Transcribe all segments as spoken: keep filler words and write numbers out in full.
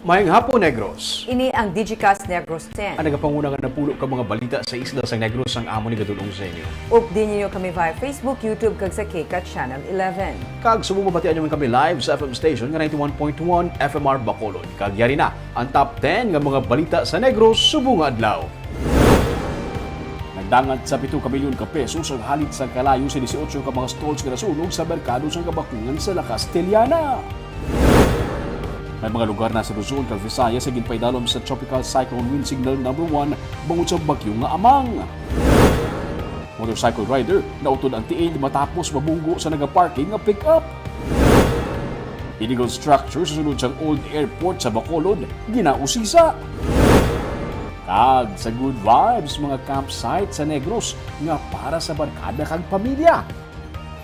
Maayong hapon, Negros. Ini ang Digicast Negros ten. Ang nagapanguna nga napulo ka mga balita sa isla sang Negros ang amon igadul-ong sa inyo. Updi ninyo kami via Facebook, YouTube, kag sa KCAT Channel eleven. Kag subong mabatian ninyo man kami live sa F M station nga ninety-one point one F M R Bacolod. Kag yari na ang top ten nga mga balita sa Negros subong nga adlaw. Nagdangat sa pito ka milyon ka pesos ang halid sang kalayo sa dieciocho ka mga stalls nga nasunog sa merkado sang Kabakungan sa La Castellana. May mga lugar na sa Luzon kag Visayas nga ginpaidalom sa Tropical Cyclone Wind Signal Number One bangod sa bagyo nga Amang. Motorcycle rider nautod ang tiil matapos mabunggo sa nagaparking nga pick-up. Illegal structure sa sulod sang old airport sa Bacolod ginausisa. Kag sa Good Vibes, mga campsite sa Negros nga para sa barkada kag pamilya.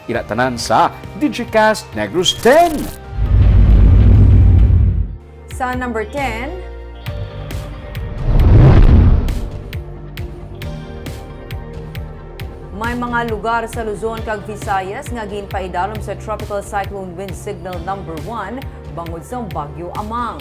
Ila tanan sa Digicast Negros ten. Sa number ten, may mga lugar sa Luzon kag Visayas nga ginpaidalom sa Tropical Cyclone Wind Signal Number One bangod sang Bagyo Amang.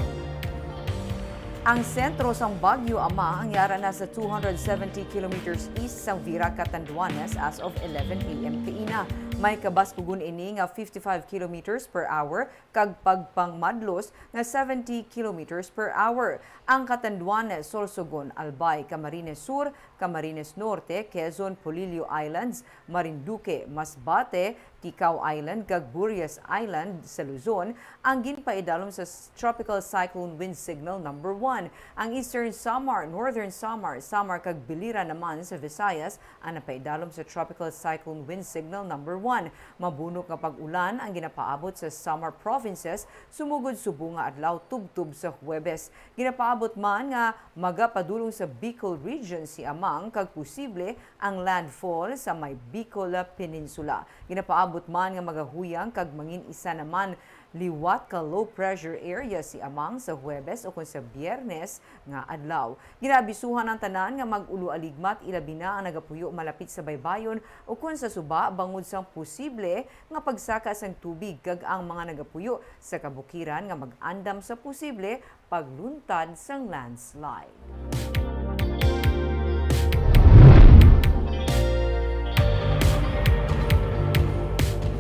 Ang sentro sang Bagyo Amang ang yara na sa two hundred seventy kilometers east sang Vira, Catanduanes as of eleven A M kaina. May kabaskugon ini nga fifty-five kilometers per hour kag pagpangmadlos nga seventy kilometers per hour. Ang Catanduanes, Sorsogon, Albay, Camarines Sur, Camarines Norte, Quezon, Polillo Islands, Marinduque, Masbate, Ticao Island, kag Burias Island sa Luzon ang ginpaidalom sa s-, Tropical Cyclone Wind Signal Number One. Ang Eastern Samar, Northern Samar, Samar kag Biliran naman sa Visayas ang napaidalom sa Tropical Cyclone Wind Signal Number One. Mabunok nga pag-ulan ang ginapaabot sa Samar provinces sumugod subong nga adlaw tubtob sa Huwebes. Ginapaabot man nga magapadulong sa Bicol Region si Amang kag posible ang landfall sa may Bicol Peninsula. Ginapaabot man nga magahuyang kag mangin-isa naman liwat ka low pressure area si Amang sa Huwebes ukon sa Biyernes nga adlaw. Ginaabisuhan ang tanan nga mag-ulo-aligmat, ilabi na ang nagapuyo malapit sa baybayon ukon sa suba bangod sang posible nga pagsaka sang tubig kag ang mga nagapuyo sa kabukiran nga mag-andam sa posible pagluntad sang landslide.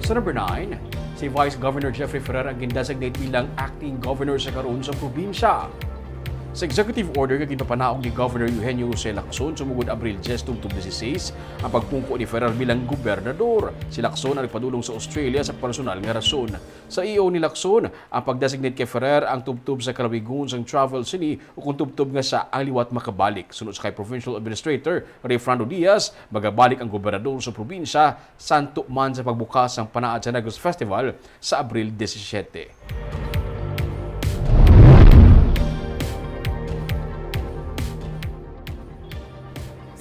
Sa number nine, si Vice Governor Jeffrey Ferrer ang gindesignate bilang acting governor sa karon sa probinsya. Sa executive order nga ginpapanaog ni Governor Eugenio Jose Lacson sumugod Abril diyes, tubtob disiseis, ang pagpungko ni Ferrer bilang gobernador. Si Lacson ang nagpadulong sa Australia sa personal nga rason. Sa E O ni Lacson, ang pag-designate kay Ferrer ang tubtob sa kalawigon sang travel sini ukon tubtob nga sia ang liwat makabalik. Suno sa kay Provincial Administrator Rayfrando Diaz, magabalik ang gobernador sa probinsya santo man sa pagbukas sang panaad sa Negros Festival sa Abril disisiete.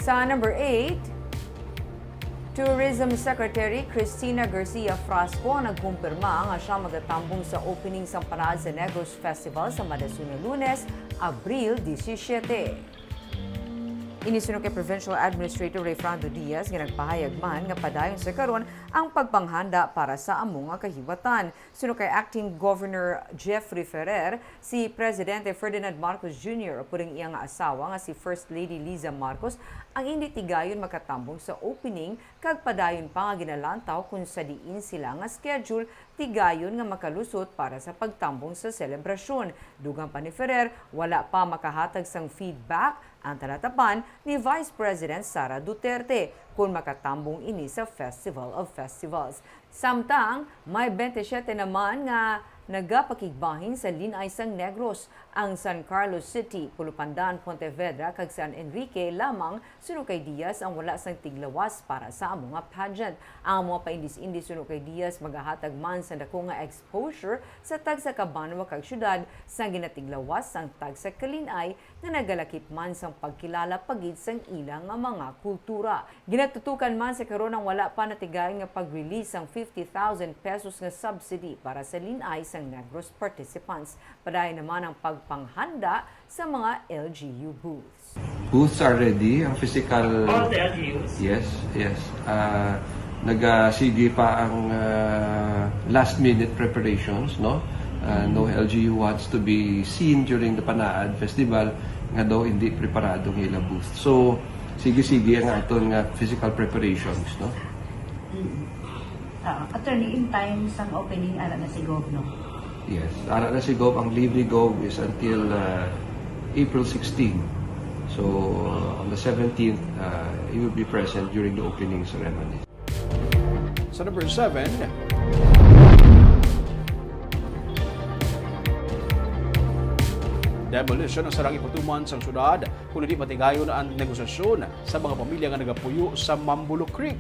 Sa number eight, Tourism Secretary Cristina Garcia Frasco ang nagkumpirma nga sia magatambong sa opening sang Panaad sa Negros Festival sa madason nga Lunes, Abril disisiete. Ini suno kay Provincial Administrator Rayfrando Diaz nga nagpahayag man nga padayon sa karon ang pagpanghanda para sa amo nga kahiwatan. Suno kay Acting Governor Jeffrey Ferrer, si Presidente Ferdinand Marcos Junior upod ang iya nga asawa nga si First Lady Liza Marcos ang indi tigayon makatambong sa opening, kag padayon pa nga ginalantaw kon sa diin sila nga schedule tigayon nga makalusot para sa pagtambong sa selebrasyon. Dugang pa ni Ferrer, wala pa makahatag sang feedback ang talatapan ni Vice President Sara Duterte kon makatambong ini sa Festival of Festivals. Samtang may twenty-seven naman nga nagapakigbahin sa Lin-ay sang Negros, ang San Carlos City, Pulupandan, Pontevedra, kag San Enrique lamang. Suno kay Diaz, ang wala sang tiglawas para sa amo nga pageant. Ang mga paindis-indis suno kay Diaz magahatag man sa dako nga exposure sa tagsa ka banwa kag syudad sang ginatiglawas sang tagsa ka Lin-ay nga nagalakip man sang pagkilala pa gid sang ila nga mga kultura. Ginatutukan man sa karon ang wala pa natigayon nga pag-release sang fifty thousand pesos nga subsidy para sa Lin-ay sang Negros participants. Padayon naman ang pagpanghanda sa mga L G U booths. Booths are ready, ang physical. All the L G Us? Yes, yes. Ah, naga-, sige pa ang, ah, last minute preparations, no? Uh, no L G U wants to be seen during the Panaad Festival nga daw hindi preparado ang ila booth. So, sige-sige ang aton nga physical preparations, no? Mm. Ah, attorney, in time sang opening, ara na si Gov, no? Yes, ara na si Gov. Ang leave ni Gov is until uh, April sixteen. So, uh, on the seventeenth, uh, he will be present during the opening ceremony. Sa number seven, demolition ang sarang ipatuman sang syudad kung hindi matigayon ang negosasyon sa mga pamilya nga nagapuyo sa Mambulo Creek.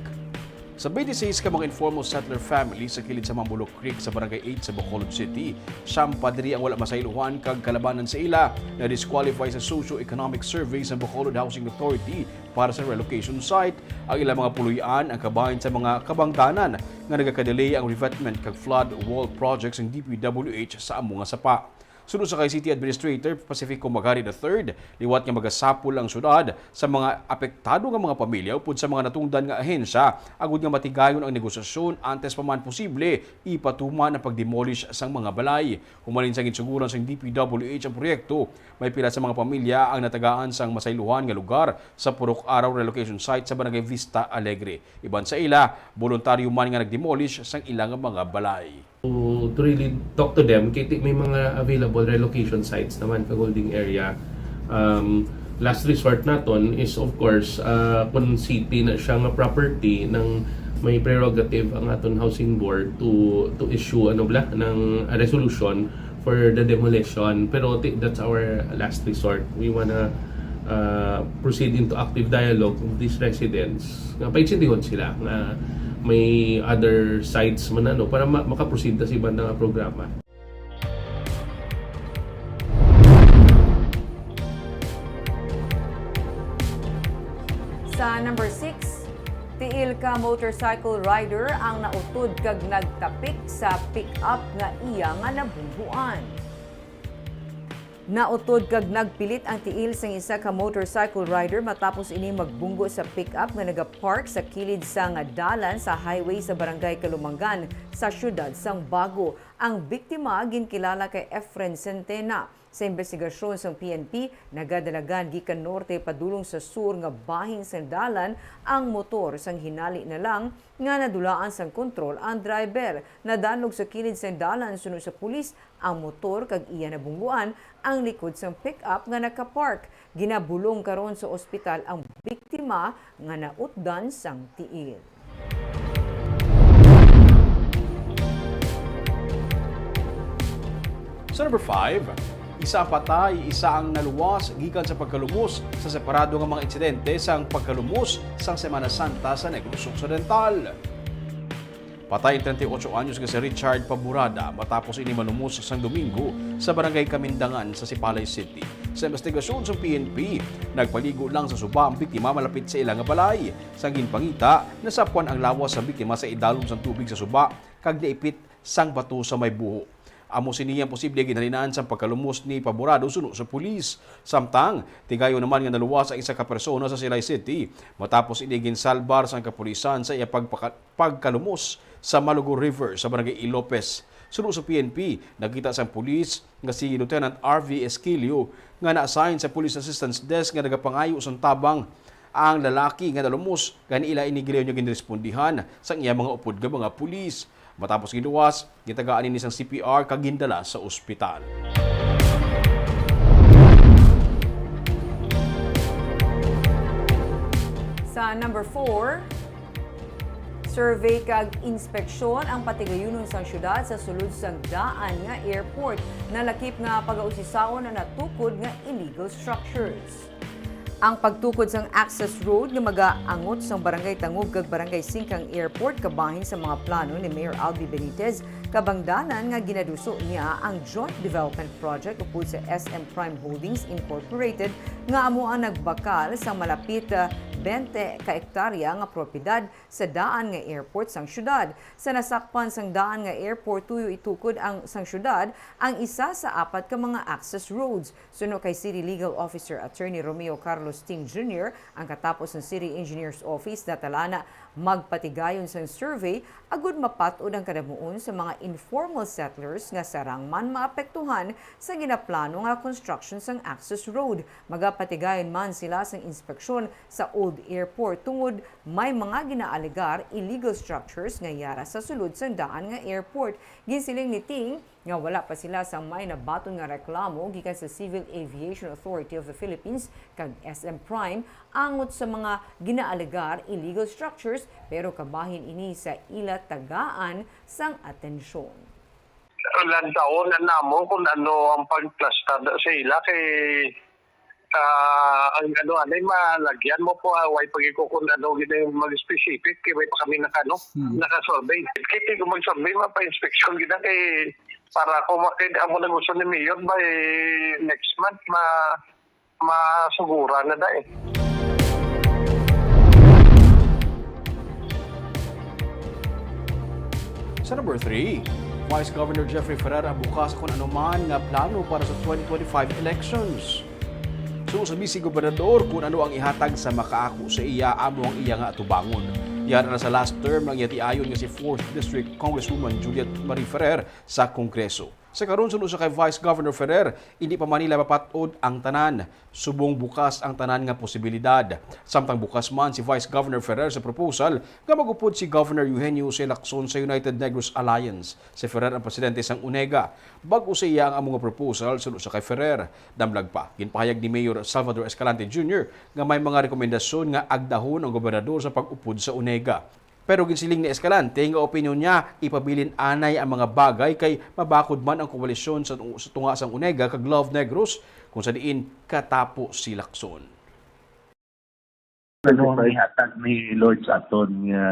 Sa twenty-six ka mga informal settler family sa kilid sa Mambulo Creek sa Barangay eight sa Bacolod City, siyam pa diri ang wala masaylohan kag kalabanan sa ila na disqualify sa socio-economic survey sa Bacolod Housing Authority para sa relocation site. Ang ilang mga puloy-an ang kabahin sa mga kabangdanan nga nagakadelay ang revetment kag flood wall project sang D P W H sa amo nga sapa. Suno sa kay City Administrator Pacifico Magari the third, liwat nga magasapol ang syudad sa mga apektado nga mga pamilya upod sa mga natungdan nga ahensya agud nga matigayon ang negosasyon antes pa man posible ipatuman ang pagdemolish sang mga balay. Humalin sa ginsuguran sang D P W H ang proyekto, may pila sa mga pamilya ang natagaan sang masaylohan nga lugar sa Purok Araw Relocation Site sa Barangay Vista Alegre. Iban sa ila, boluntaryo man nga nagdemolish sang ila nga mga balay. To, to really talk to them, kay ti-, may mga available relocation sites naman kag holding area. Um, last resort naton is, of course, uh, kung city na siya nga property, nang may prerogative ang aton housing board to to issue, ano bala, ng, uh, resolution for the demolition. Pero ti-, that's our last resort. We wanna uh, proceed into active dialogue with these residents nga paintindihon sila nga may other sites man, ano, para ma- makaproceed ta sa iban nga programa. Sa number six, tiil ka motorcycle rider ang nautod kag nagtapik sa pick-up nga iya nga nabungguan. Nautod kag nagpilit ang tiil sang isa ka motorcycle rider matapos ini magbunggo sa pick-up nga nagapark sa kilid sang dalan sa highway sa Barangay Kalumangan sa siyudad sang Bago. Ang biktima ginkilala kay Efren Centena. Sa imbestigasyon sang P N P, nagadalagan gikan norte padulong sa sur nga bahin sang dalan ang motor, sang hinali na lang nga nadulaan sang kontrol ang driver. Nadanlog sa kilid sang dalan suno sa pulis ang motor kag iya nabungguan ang likod sang pick-up nga nakapark. Ginabulong karon sa ospital ang biktima nga nautdan sang tiil. Sa number five, isa ang patay, isa ang naluwas gikan sa pagkalumos sa separado nga mga insidente sang pagkalumos sang Semana Santa sa Negros Occidental. Patay ang treinta y ocho anyos nga si Richard Paburada matapos ini malumos sang Domingo sa Barangay Kamindangan sa Sipalay City. Sa investigasyon sa P N P, nagpaligo lang sa suba ang biktima malapit sa ila nga balay. Sa ginpangita, nasapwan ang lawas sa biktima sa idalom sang tubig sa suba kag naipit sang bato sa may buho. Amo sini ang posible ginhalinan sang pagkalumos ni Paburado suno sa pulis. Samtang, tigayon naman nga naluwas ang isa ka persona sa Silay City matapos ini ginsalbar sang kapulisan sa iya pagpaka- pagkalumos sa Malugo River sa Barangay Ilopez. Suno sa P N P, nakita sang pulis nga si Lieutenant R V Esquilio nga na-assign sa Police Assistance Desk nga nagapangayo sang tabang ang lalaki nga nalumos, gani ila ini gilayon nga ginrespondihan sang iya mga upod nga mga pulis. Matapos giluwas, gitagaan ini sang C P R kag gindala sa ospital. Sa number four, survey kag inspeksyon ang patigayunon sang syudad sa sulod sang daan nga airport. Nalakip nga pagausisaon ang natukod nga illegal structures. Ang pagtukod sang access road nga magaangot sang Barangay Tangub kag Barangay Singkang Airport kabahin sa mga plano ni Mayor Albi Benitez, kabangdanan nga ginaduso niya ang Joint Development Project upod sa S M Prime Holdings Incorporated nga amo ang nagbakal sa malapit, ah, bente ka ektarya nga propiedad sa daan nga airport sang syudad. Sa nasakpan sang daan nga airport, tuyo itukod ang sang syudad ang isa sa apat ka mga access roads. Suno kay City Legal Officer Attorney Romeo Carlos Ting Junior, ang katapos sang City Engineer's Office natalana magpatigayon sang survey agud mapat-od ang kadamuon sa mga informal settlers nga sarang man maapektuhan sa ginaplano nga construction sang access road. Magapatigayon man sila sang inspeksyon sa old airport tungod may mga ginaalegar illegal structures nga yara sa sulod sang daan nga airport. Ginsiling ni Ting nga wala pa sila sa may nabaton nga reklamo gikan sa Civil Aviation Authority of the Philippines kag S M Prime angot sa mga ginaalegar illegal structures, pero kabahin ini sa ila tagaan sang atensyon. Lantaon na namo kung ano ang pagplastar sa ila kay, ah, ang ano, anay malagyan mo po, ah, way pag-iko kung ano gid ang mag-specific, kay way pa kami nakano, Hmm. naka-survey. Kay kung mag-survey, mapa-inspection gid na kay para ko makita mo na gusto ni Mayor by next month, ma-, masuguran na dai. Sa number three, Vice Governor Jeffrey Ferrer ang bukas kon ano man nga plano para sa twenty twenty-five elections. Suno sa Vice Gobernador, kung ano ang ihatag sa makaako sa iya, amo ang iya nga atubangon. Yara na sa last term ang iya tiayon nga si fourth District Congresswoman Juliet Marie Ferrer sa Kongreso. Sa karon, suno sa kay Vice Governor Ferrer, hindi pa man nila mapat-od ang tanan. Subong bukas ang tanan nga posibilidad. Samtang bukas man si Vice Governor Ferrer sa proposal nga mag-upod si Governor Eugenio Jose Lacson sa United Negros Alliance. Si Ferrer ang presidente sang UNEGA. Bag-o sa iya ang amo nga proposal, suno sa kay Ferrer. Damlag pa, ginpahayag ni Mayor Salvador Escalante Junior nga may mga rekomendasyon nga agdahon ang gobernador sa pag-upod sa UNEGA. Pero ginsiling ni Escalante nga opinyon niya, ipabilin anay ang mga bagay kay mabakod man ang koalisyon sa, sa tunga sang UNEGA kag Love Negros, kung sa diin katapo si Lacson. Ano ang ihatag ni Lord sa aton nga,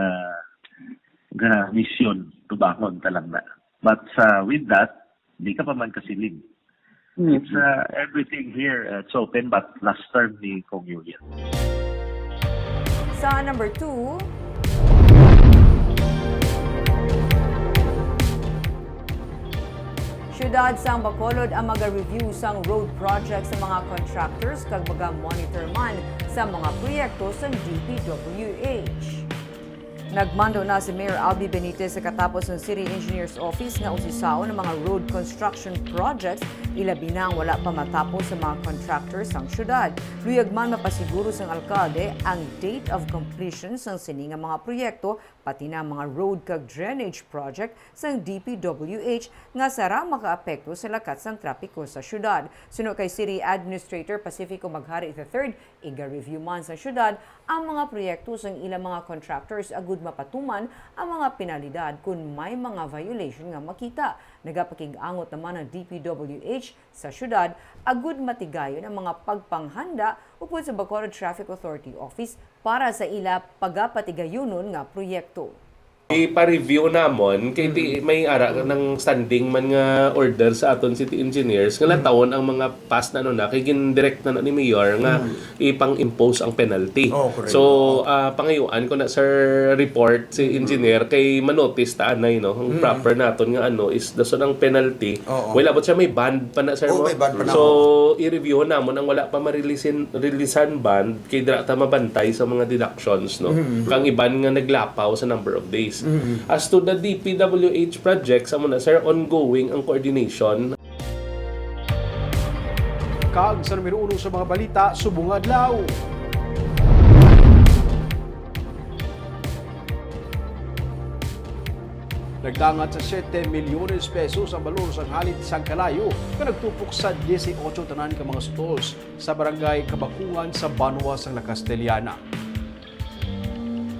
nga misyon? Tubangon ta lang na. But, uh, with that, di ka pa man kasiling. Mm. It's, uh, everything here, uh, it's open, but last term ni Cong Julian. Sa number two, Siyudad sang Bacolod ang maga-review sang road project sa mga contractors kag maga-monitor man sa mga proyekto sang D P W H. Nagmando na si Mayor Albee Benitez sa katapos sang City Engineer's Office nga usisaon ang mga road construction projects, ilabi na ang wala pa matapos sa mga contractors sang siyudad. Luyag man mapasiguro sang alkalde ang date of completion sang sini nga mga proyekto, pati na ang mga road kag drainage project sang D P W H nga sarang makaapekto sa lakat sang trapiko sa siyudad. Suno kay City Administrator Pacifico Maghari the third, iga-review man sa siyudad ang mga proyekto sang ilang mga contractors agud mapatuman ang mga penalidad kon may mga violation nga makita. Nagapakig-angot naman ang D P W H sa siyudad agud matigayon ang mga pagpanghanda upod sa Bacolod Traffic Authority Office para sa ila pagapatigayunon nga proyekto. Ipa-review namon kay di may ara nang standing man nga order sa aton city engineers nga latawon ang mga past na ano na kay gindirect na, na ni Mayor nga ipang-impose ang penalty. Oh, correct. So, ah, pangayuan ko na, sir, report si engineer kay manotice ta anay, no? Ang proper naton nga ano is dason ang penalty. Oo. Wala ba siya may bond pa na, sir, Oh, mo? May bond pa na. So, i-review namon ang wala pa ma-release-in, releasean bond kay dira ta mabantay sa mga deductions, no? Kang iban nga naglapaw sa number of days. As to the D P W H projects, amo na, sir, ongoing ang coordination. Kag sa numero uno sa mga balita subong nga adlaw. Nagdangat sa siyete milyones pesos ang balor sang halit sang kalayo nga nagtupok sa diyesyocho tanan ka mga stalls sa barangay Kabakungan sa Banwa sang La Castellana.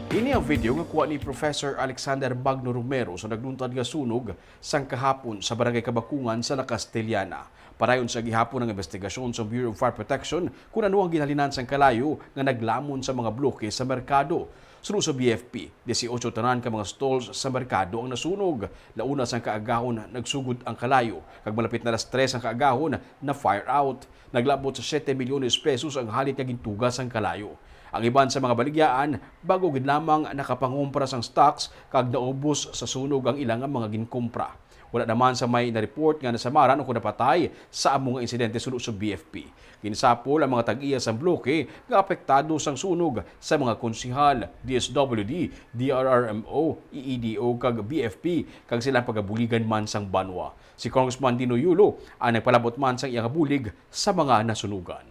Ini ang video nga kuha ni Professor Alexander Magno Romero sa nagluntad nga sunog sang kahapon sa Barangay Kabakungan sa La Castellana. Padayon sa gihapon ang investigasyon sa Bureau of Fire Protection kung ano ang ginhalinan sang kalayo nga naglamon sa mga bloke sa merkado. Suno sa B F P, diyesyocho tanan ka mga stalls sa merkado ang nasunog. Launa sang kaagahon nagsugod ang kalayo, kag malapit na alas tres ang kaagahon na fire out. Naglabot sa siyete milyones pesos ang halit nga gintuga sang kalayo. Ang iban sa mga baligyaan, bag-o gid lamang nakapangumpra sang stocks kag naubos sa sunog ang ila nga mga ginkumpra. Wala naman sa may na-report nga nasamaran o kon napatay sa amo nga insidente, suno sa B F P. Ginsapol ang mga tag-iya sang bloke nga apektado sang sunog sa mga konsehal, D S W D, D R R M O, E E D O, kag B F P, kag sila pagabuligan man sang banwa. Si Congressman Dino Yulo ang nagpalabot man sang iyang bulig sa mga nasunugan.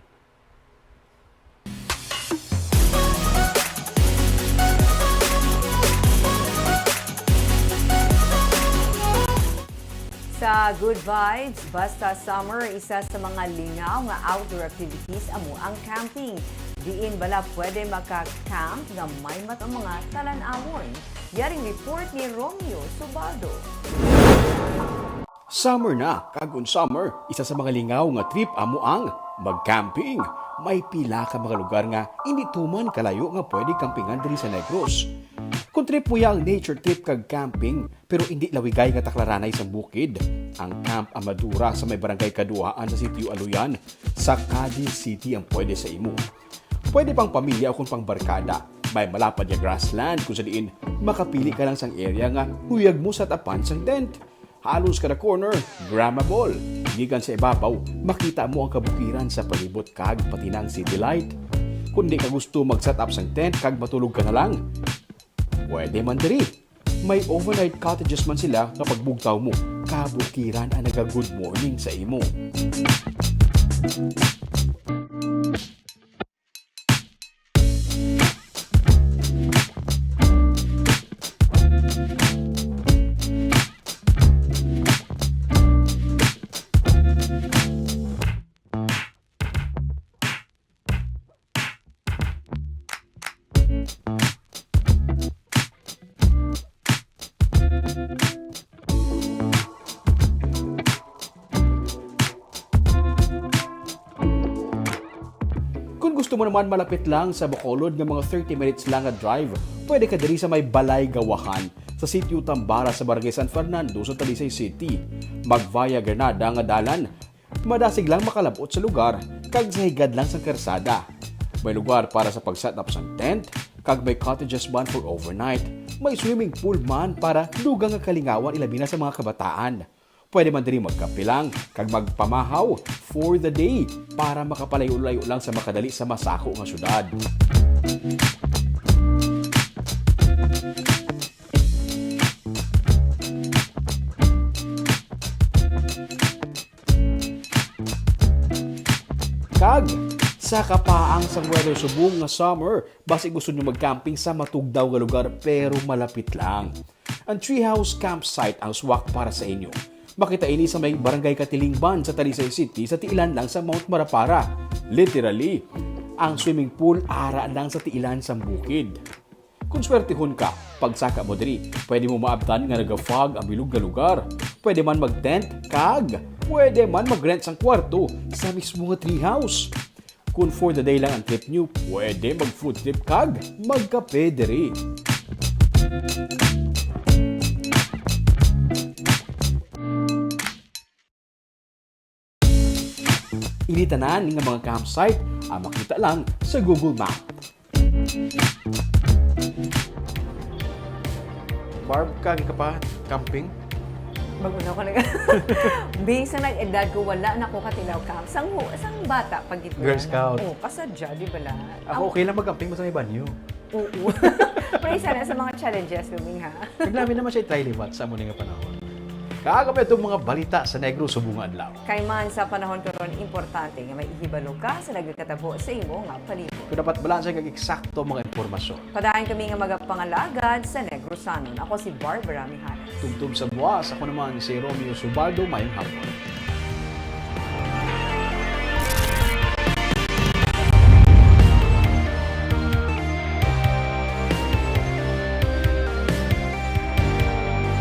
Sa Good Vibes, basta summer, isa sa mga lingaw nga outdoor activities amo ang camping. Diin bala pwede maka-camp nga may mat ang mga talan-awon? Yaring report ni Romeo Subaldo. Summer na, kag kon summer, isa sa mga lingaw nga trip amo ang mag-camping. May pila ka mga lugar nga indi tuman kalayo nga pwede campingan diri sa Negros. Kon trip mo ya ang nature trip kag camping, pero indi lawigay nga taklaranay sang bukid, ang Camp Amadura sa may Barangay Kaduhaan sa Sitio Aloyan, sa Cadiz City ang pwede sa imo. Pwede pang pamilya o kon pang barkada. May malapad nga grassland kung sa diin makapili ka lang sang area nga huyag mo set upan sang tent. Halos kada corner, grabbable. Gikan sa ibabaw, makita mo ang kabukiran sa palibot kag pati na ang city light. Kung di ka gusto mag-set up sang tent kag matulog ka na lang, pwede man diri. May overnight cottages man sila nga pagbugtaw mo, kabukiran ang naga-good morning sa imo. Kung gusto mo naman malapit lang sa Bacolod nga mga thirty minutes lang nga drive, pwede ka diri sa may Balay Gawahan, sa Sitio Tambara sa Barangay San Fernando sa Talisay City. Mag via Granada nga dalan, madasig lang makalab-ot sa lugar kag sa higad lang sang karsada. May lugar para sa pag-set up sang tent, kag may cottages man for overnight. May swimming pool man para dugang nga kalingawan, ilabi na sa mga kabataan. Pwede man diri magkape lang kag magpamahaw for the day para makapalayo-layo lang sa makadali sa masako nga syudad. Kag sa kapaang sang weather subong nga summer, basi gusto nyo mag-camping sa matugdaw nga lugar pero malapit lang. Ang Treehouse Campsite ang swak para sa inyo. Makita ini sa may Barangay Katilingban sa Talisay City, sa tiilan lang sa Mount Marapara. Literally, ang swimming pool ara lang sa tiilan sang bukid. Kung swertehon ka, pagsaka mo diri, pwede mo maabtan nga naga-fog ang bilog nga lugar. Pwede man mag-tent, kag pwede man mag-rent sang kwarto sa mismo nga treehouse. Kung for the day lang ang trip nyo, pwede mag-food trip kag magkape diri. Ini tanan nga mga campsite ang makita lang sa Google Map. Barb, kagi ka pa camping? Bag-o na ko nag-, Bing, sa nag-edad ko, wala na ko katilaw camp. Sang hu-, sang bata pa gid ko Girl na. Scout. Oh, kasadya, di ba la? Ako, okay lang mag-camping, basta may banyo. Oo. Pero isa na sa mga challenges, Luming, ha? Naglami naman siya i-try liwat sa amo ni nga panahon. Kag amo itong mga balita sa Negros subong nga adlaw. Kay man sa panahon karon, importante nga may ihibalo ka sa nagakatabo sa imo nga palibot. Kung dapat balanse kag eksakto mga impormasyon. Padayon kami nga magapangalagad sa Negrosanon. Ako si Barbara Mijares. Tubtob sa buwas, ako naman si Romeo Subaldo. Mayong hapon.